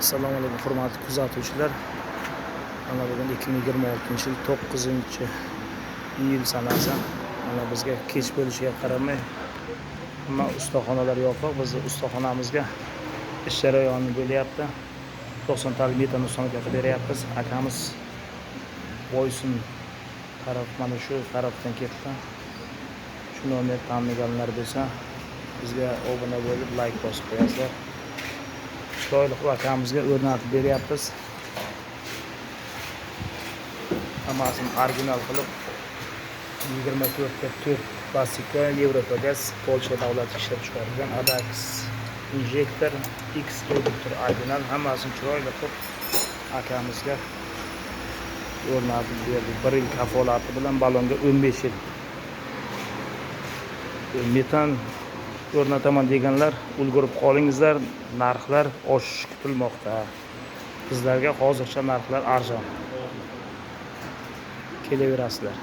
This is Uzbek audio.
Assalomu alaykum, hurmatli kuzatuvchilar. Mana bugun 2026-yil 9-iyul sanasi. Mana bizga kech bo'lishiga qaramay, hamma ustaxonalar yopiq. Bizni ustaxonamizga ish jarayoni bo'lyapti. 90 talik metan установка qilib beryapmiz. Akamiz Boysun taraf, mana shu tarafdan ketdi. Shu nomer taniganlar bo'lsa, bizga obuna bo'lib, layk bosib qo'yasizlar. Chiroyli qilib akamizga o'rnatib beryapmiz. Hammasini original qilib, 24 ga 4 plastika, Yevropa gaz, Polsha davlati ishlab chiqargan Adax injektor, X reduktor original, hammasini chiroyli qilib akamizga o'rnatib berdik. 1 yil kafolati bilan, ballonga 15 yil. Metan o'rnataman deganlar, ulgurib qolingizlar, narxlar oshishi kutilmoqda. Bizlarga hozircha narxlar arzon. Kelaverasizlar.